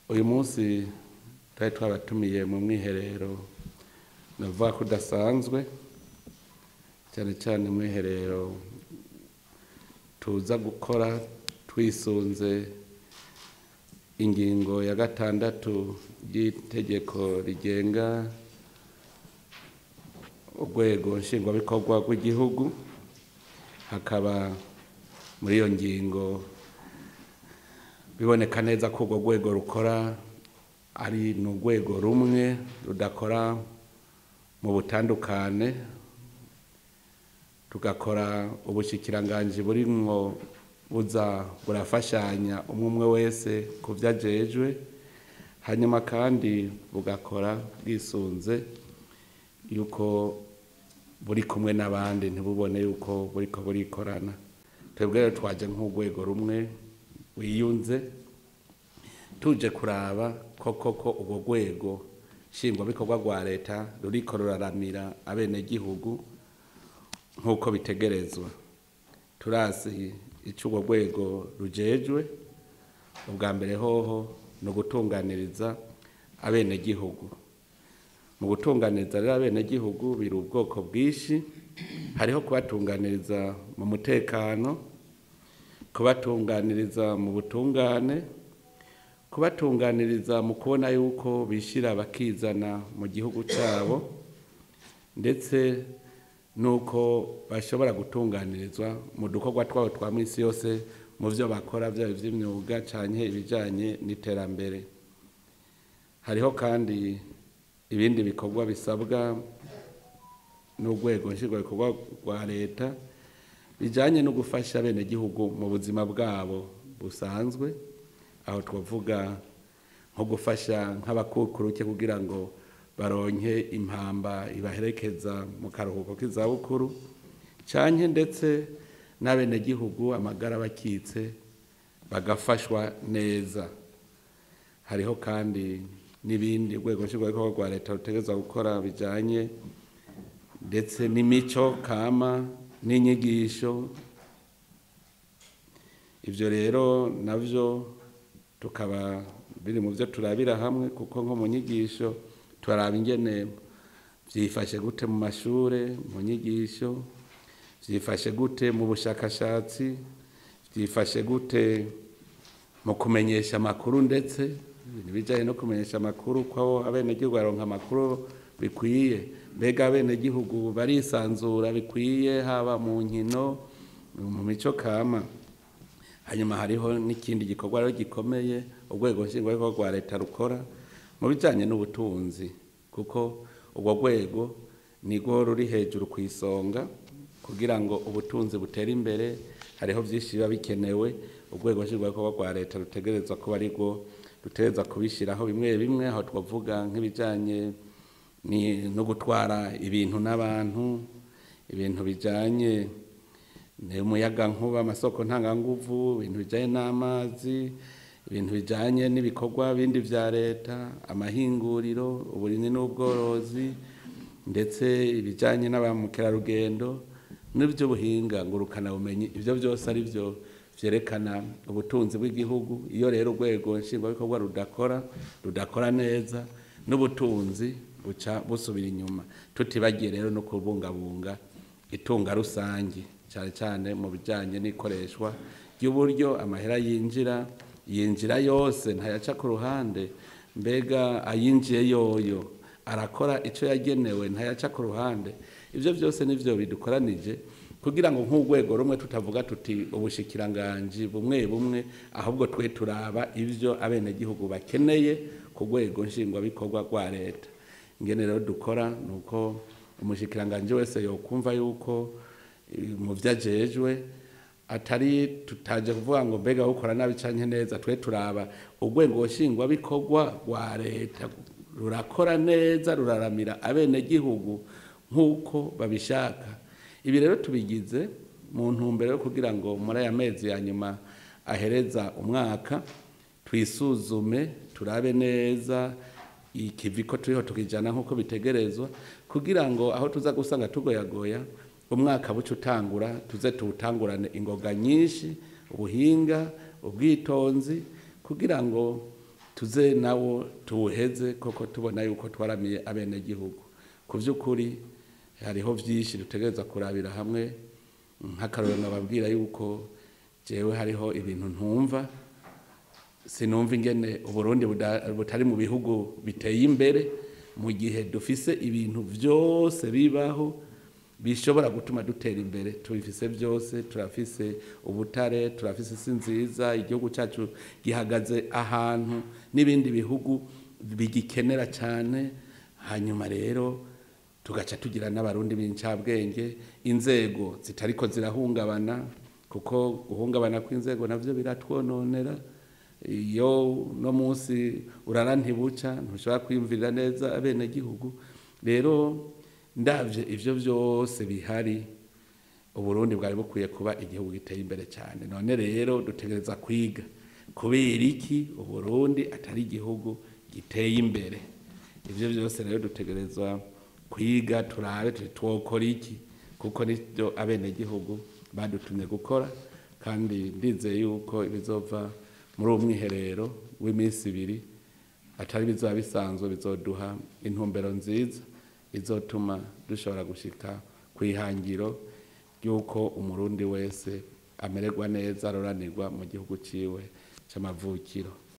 Uyu munsi twari twabatumiye mu mwiherero navuga ko udasanzwe, cyane cyane mwiherero tuza gukora twisunze ingingo ya 6 ry'itegeko rigenga urwego nshingwabikorwa rw'igihugu. Hakaba muri iyo ngingo biboneka neza ko urwo rwego rukora ari n'urwego rumwe rudakora mu butandukane, tugakora ubushikiranganji burimwo buza burafashanya umwe umwe wese ku vyo ajejwe, hanyuma kandi bugakora bwisunze yuko buri kumwe n'abandi, ntibubone yuko buriko burikorana. Twebwe rero twaje nk'urwego rumwe wiyunze, tuje kuraba koko ko urwo rwego nshingwabikorwa rwa leta ruriko ruraramira abenegihugu nk'uko bitegerezwa. Turazi ico urwo rwego rujejwe. Ubwa mbere hoho ni ugutunganiriza abenegihugu. Mu gutunganiriza rero abenegihugu biri ubwoko bwinshi, hariho kubatunganiriza mu mutekano, kubatunganiriza mu butungane, kubatunganiriza mu kubona yuko bishira bakizana mu gihugu cabo, ndetse nuko bashobora gutunganirizwa mu dukorwa twabo twa misi yose mu vyo bakora, vyaba ivy'imyuga canke ibijanye n'iterambere. Hariho kandi ibindi bikorwa bisabwa n'urwego nshingwabikorwa rwa leta bijanye no gufasha abenegihugu mu buzima bwabo busanzwe, aho twovuga nko gufasha nk'abakukuruke kugira ngo baronke impamba ibaherekeza mu karuhuko k'izabukuru, canke ndetse n'abenegihugu amagara bakitse bagafashwa neza. Hariho kandi n'ibindi urwego nshingwabikorwa rwa leta rutegerezwa gukora bijanye ndetse n'imico kama n'inyigisho. Ivyo rero navyo tukaba biri mu vyo turabira hamwe, kuko nko mu nyigisho turaraba ingene vyifashe gute mu mashure, mu nyigisho vyifashe gute mu bushakashatsi, vyifashe gute mu kumenyesha amakuru, ndetse ibijanye no kumenyesha amakuru ko abenegihugu baronka amakuru bikwiye, mbega abenegihugu barisanzura bikwiye, haba mu nkino, mu mico kama. Hanyuma hariho n'ikindi gikorwa rero gikomeye urwego nshingwabikorwa rwa leta rukora mu bijanye n'ubutunzi, kuko urwo rwego nirwo ruri hejuru ku isonga kugira ngo ubutunzi butere imbere. Hariho vyinshi biba bikenewe, urwego nshingwabikorwa rwa leta rutegerezwa kuba arirwo rutegerezwa kubishiraho bimwe bimwe, aho twovuga nk'ibijanye no gutwara ibintu n'abantu, ibintu bijanye n'umuyagankuba, amasoko ntanganguvu, ibintu bijanye n'amazi, ibintu bijanye n'ibikorwa bindi vya leta, amahinguriro, uburimyi n'ubworozi, ndetse ibijanye n'abamukerarugendo n'ivy'ubuhinga ngurukanabumenyi. Ivyo vyose ari vyo vyerekana ubutunzi bw'igihugu. Iyo rero urwego nshingwabikorwa rudakora neza, n'ubutunzi buca busubira inyuma. Tutibagiye rero no kubungabunga itunga rusangi, cyane cyane mu bijanye n'ikoreshwa ry'uburyo amahera yinjira yose ntayaca ku ruhande, mbega ayinjiye yoyo arakora ico yagenewe, ntayaca ku ruhande. Ivyo vyose nivyo bidukoranije kugira ngo nk'urwego rumwe tutavuga tuti ubushikiranganji bumwe bumwe, ahubwo twe turaba ivyo abenegihugu bakeneye ku rwego nshingwabikorwa rwa leta. Ingene rero dukora nuko umushikiranganji wese yokumva yuko mu vyo ajejwe atari tutaje kuvuga ngo mbega ukora nabi canke neza, twe turaba urwego nshingwabikorwa rwa leta rurakora neza, ruraramira abenegihugu nk'uko babishaka. Ibi rero tubigize mu ntumbero yo kugira ngo muri aya mezi ya nyuma ahereza umwaka twisuzume, turabe neza ikivi ko turiho tukijana nk'uko bitegerezwa, kugira ngo aho tuza gusanga tugoyagoya umwaka buce utangura tuze tuwutangurane ingoga nyinshi, ubuhinga, ubwitonzi, kugira ngo Tuze nawo tuwuheze koko tubona yuko twaramiye abenegihugu. Ku vy'ukuri hariho vyinshi dutegereza kurabira hamwe. Nk'akarorero, nababwira yuko jewe hariho ibintu ntumva. Sinumva ingene Uburundi butari mu bihugu biteye imbere mu gihe dufise ibintu vyose bibaho bishobora gutuma dutera imbere. Tubifise byose: turafise ubutare, turafise isi nziza, igihugu cyacu gihagaze ahantu n'ibindi bihugu bigikenera cyane. Hanyuma rero tugaca tugira n'Abarundi b'incabwenge, inzego zitariko zirahungabana, kuko guhungabana kw'inzego navyo biratwononera. Iyo no munsi urara ntibuca, ntushobora kwiyumvirira neza abenegihugu. Rero ndavye ivyo vyose bihari, Uburundi bwari bukwiye kuba igihugu giteye imbere cyane. None rero dutegereza kwiga kubera iki Uburundi atari igihugu giteye imbere. Ivyo vyose rero dutegerezwa kwiga, turabe tuti twokora iki, kuko nivyo abenegihugu badutumye gukora. Kandi ndizeye yuko ibizova muri uwo mwiherero w'iminsi 2 atari bizoba bisanzwe, bizoduha intumbero nziza izotuma dushobora gushika ku ihangiro ry'uko Umurundi wese amererwa neza, aroranirwa mu gihugu ciwe c'amavukiro.